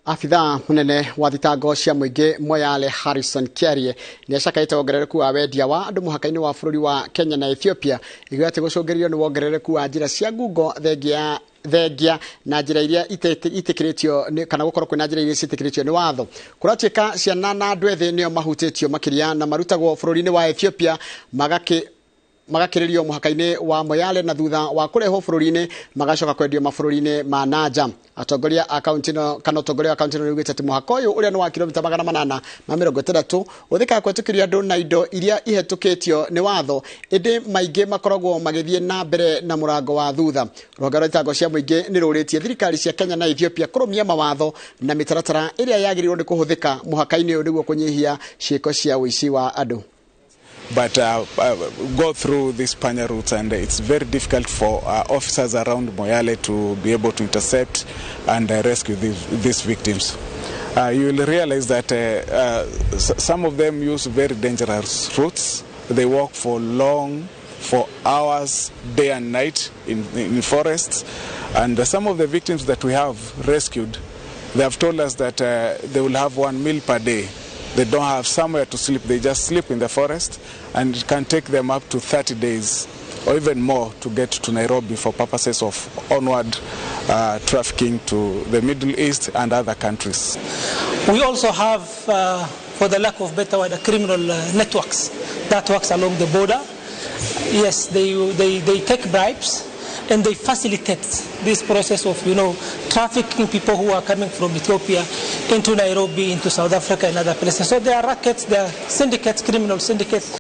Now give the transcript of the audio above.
Abithaa munene wa thitango cia mũingĩ Moyale Harrison Kiarie nĩacakaĩte wongerereku wa wendia wa andũ mũhaka-inĩ wa bũrũri wa Kenya na Ethiopia, igwe atĩ gũcũngĩrĩrio nĩ wongerereku wa njĩra cia ngungo thengia na njĩra iria itĩkĩrĩtio kana gũkorwo kwĩna njĩra iria ciĩtĩkĩrĩtio nĩ watho. Kũratuĩka ciana na andũ ethĩ nĩo mahutĩtio makĩria na marutagwo bũrũri-inĩ wa Ethiopia magakĩrĩrio mũhaka-inĩ wa Moyale na thutha wa kũrehwo bũrũri-inĩ magacoka kwendio mabũrũri-inĩ ma nanja. Atongoria a kaunti ĩno kana ũtongoria wa kaunti ĩno nĩugĩte atĩ mũhaka ũyũ ũrĩa nĩ wa kilomita 860 ũhũthĩkaga kũhetũkĩria andũ na indo iria ihetũkĩtio nĩ watho, ĩndĩ maingĩ makoragwo magĩthiĩ na mbere na mũrango wa thutha. Rũhonge rwa thitango cia mũingĩ nĩ rũrĩtie thirikari cia Kenya na Ethiopia kũrũmia mawatho na mĩtaratara ĩrĩa yagĩrĩirwo nĩ kũhũthĩka mũhaka-inĩ ũyũ nĩguo kũnyihia ciĩko cia ũici wa andũ. But go through these panya routes, and it's very difficult for officers around Moyale to be able to intercept and rescue these victims. You will realize that some of them use very dangerous routes. They walk for long, for hours, day and night in forests. And some of the victims that we have rescued, they have told us that they will have one meal per day. They don't have somewhere to sleep. They just sleep in the forest, and it can take them up to 30 days or even more to get to Nairobi for purposes of onward trafficking to the Middle East and other countries. We also have, for the lack of better word, criminal networks that works along the border. Yes, they take bribes and they facilitate this process of, trafficking people who are coming from Ethiopia into Nairobi, into South Africa and other places. So there are rackets, there are syndicates, criminal syndicates.